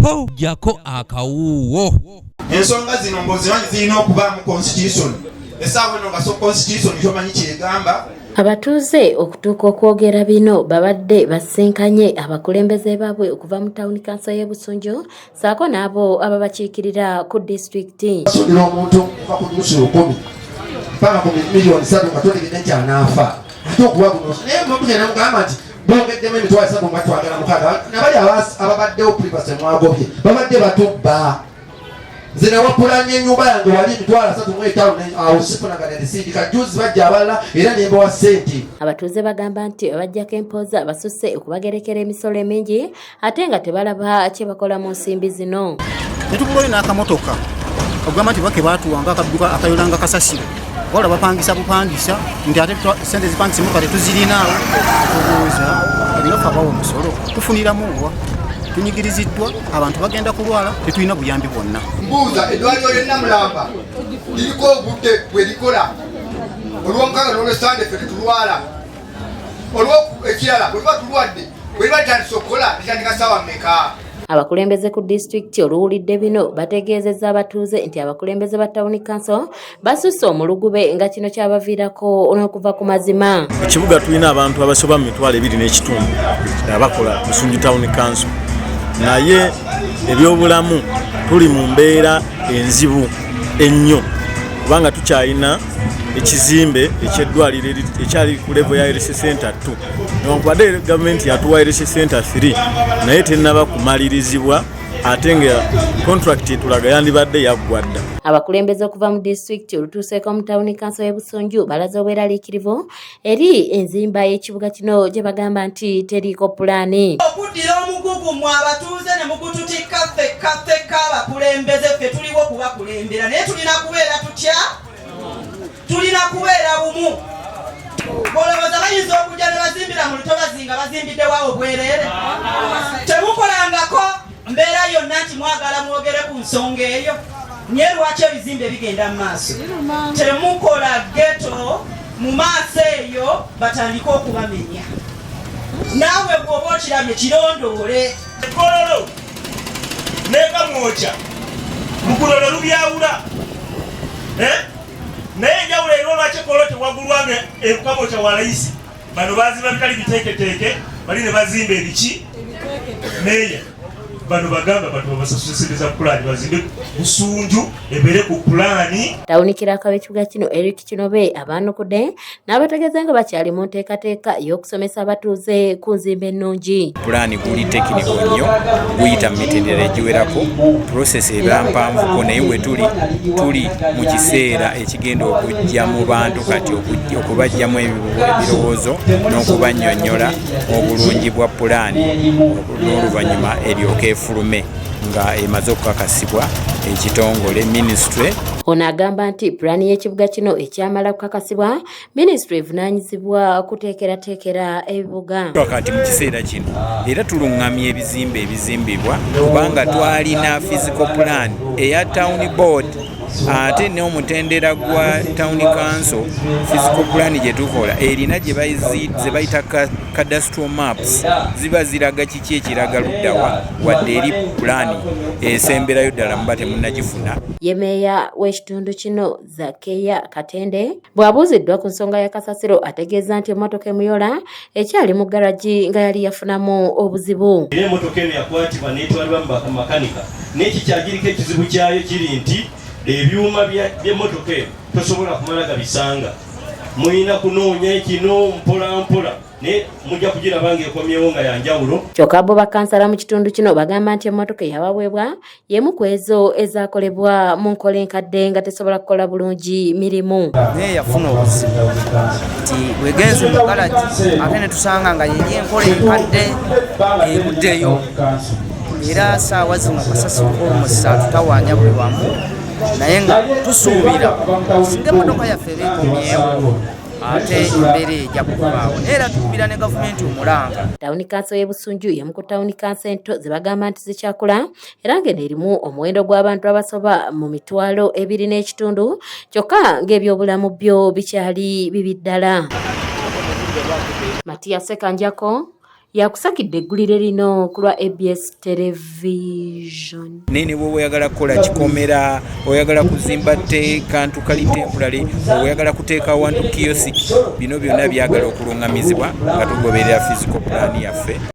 Ho, jjako akawuuwo. Ensonga zino ng'ozimanyi zirina okubaamu constitution. Essaawa eno nga so constitution tomanyi kyegamba. Abatuuze okutuuka okwogera bino babadde basisinkanye abakulembeze baabwe okuva mu tawuni kanso y'e Busunju ssaako n'abo ababakiikirira ku disitulikiti. Basudira omuntu okuva ku nusu 1000 paka ku miliyoni 3 nga totegedde nti anaafa ate okuwa guno, naye mugenda mugamba nti bongeddemu 300,000 nga twagala 6. Nabali ababaddewo private mwagobye babadde batubba. Nze nawapulanya ennyumba yange wali 35,000, awo sifunagana risiiti. Kajuzi bajja abalala era nembawa ssente. Abatuuze bagamba nti abajjako empooza basusse okubagerekera emisolo emingi ate nga tebalaba kye bakola mu nsimbi zino. Netugulayo n'akamotoka okugamba nti bake batuwanga akadduka akayolanga kasasiro, wabula bapangisa bupangisa nti ate sente zipangisa emotoka tetuzirinaawo. Tubuuza, ebinofe abawa omusolo tufuniramu wa? Tunyigiriziddwa, abantu bagenda kulwala, tetulina buyambi bwonna. Mbuuza, eddwaliro ly'e Namulamba liriko obudde bwe likola olwomukaaga n'olwesande ffe tetulwala? Ekirala, bwe tuba tulwadde, bwe liba litandise okukola, litandika ssaawa mmeka? Abakulembeze ku disitulikiti oluwulidde bino bategeezezza abatuuze nti abakulembeze ba tawuni kanso basusse omulugube, nga kino kyabaviirako n'okuva ku mazima. Mu kibuga tulina abantu abasoba mu 25,000 abakola Busunju Town Council, naye ebyobulamu tuli mu mbeera enzibu ennyo, kubanga tukyalina ekizimbe ekyeddwaliro ekyali ku level ya health center 2, newankubadde gavumenti yatuwa health center 3, naye tennaba kumalirizibwa, ate nga contract etulaga yandibadde yaggwa dda. Abakulembeze okuva mu disitulikiti olutuuseeko mu tawuni kanso y'e Busunju balaze obweraliikirivu eri enzimba y'ekibuga kino gye bagamba nti teriiko pulaani. Okuddira omugugu mwe abatuuze ne mugututikka ffekka ffekka abakulembeze, ffe tuliwo kubakulembera, naye tulina kubeera tutya? Tulina kubeera bumu. Olowooza bayinza okujja ne bazimbira mu lutobazi nga bazimbiddewo obwereere? Temukolangako mbeera yonna nti mwagala mwogere ku nsonga eyo, naye lwaki ebizimbe bigenda mu maaso? Temukola ghetto mu maaso eyo batandike okubamenya. Naawe bw'oba okirabye, kirondoole. Kololo nekamwokya lugulolo lubyawula. Eh? Naye enjawulo eriwo, lwaki Kololo tewagulwanga, ekamwokya walayisi? Bano bazimba bitali biteeketeeke, bali ne bazimba ebiki. Meeya, bano bagamba bantu babasasule sente za pulaani, bazimbe Busunju ebeere ku pulaani. Tawuni clerk w'ekibuga kino Eric Kinobe abaanukudde n'abategeeza nga bakyali mu nteekateeka y'okusomesa abatuuze ku nzimba ennungi. Pulaani guli technical nnyo, guyita mu mitendera egiwerako, process eba mpanvuko, naye we tuli, tuli mu kiseera ekigenda okujja mu bantu kati okubaggyamu ebirowoozo n'okubannyonnyola obulungi bwa pulaani, n'oluvannyuma eryoka efulume nga emaze okukakasibwa ekitongole minisitule. Ono agamba nti pulaani y'ekibuga kino ekyamala kukakasibwa minisitule evunaanyizibwa kuteekerateekera ebibuga. Kati mu kiseera kino era tuluŋŋamya ebizimbe ebizimbibwa, kubanga twalina physical plan eya town board ate n'omutendera gwa town council. Physical plan gye tukola erina gye ze bayita cadastral maps, ziba ziraga kiki ekiraga luddawa, wadde eri pulaani esemberayo ddala muba temunnagifuna. Ye meeya w'ekitundu kino Zakeya Katende bw'abuuziddwa ku nsonga ya kasasiro, ategeeza nti emmotoka emuyola ekyali mu garagi nga yali yafunamu obuzibu. Era emmotoka eno yakwatibwa n'etwalibwa mu bamakanika, naye kikyagiriko ekizibu kyayo kiri nti ebyuma by'emmotoka eno tosobola kumala gabisanga, mulina kunoonya ekino mpola mpola, naye mujja kugiraba ng'ekomyewo nga yanjawulo. Kyokka bo bakansala mu kitundu kino bagamba nti emmotoka eyabaweebwa y'emu ku ezo ezaakolebwa mu nkola enkadde nga tesobola kukola bulungi mirimu. Naye yafuna obuzibu nti bwegenze mu galagi ate ne tusanga nga yeri enkola enkadde eruddeyo, era saawa zino kasasiro k'omusa tutawaanya buli wamu, naye nga tusuubira singa emmotoka yaffe eba ekomyewo ate embeera ejja kukubaawo, naye era tukubira ne gavumenti omulanga. Tawuni kanso y'e Busunju y'emu ku tawuni kanso ento ze bagamba nti zikyakula, era ng'eno erimu omuwendo gw'abantu abasoba mu 25,000, kyokka ng'ebyobulamu byo bikyali bibi ddala. Matiya Sekanjako, Yakusakidde eggulire lino ku lwa ABS Television. Naye ne bwoba oyagala kukola kikomera, oyagala kuzimba kantu kali temporary, oyagala kuteeka awantu kiosk, bino byonna byagala okulungamizibwa nga tugoberera physical plan yaffe.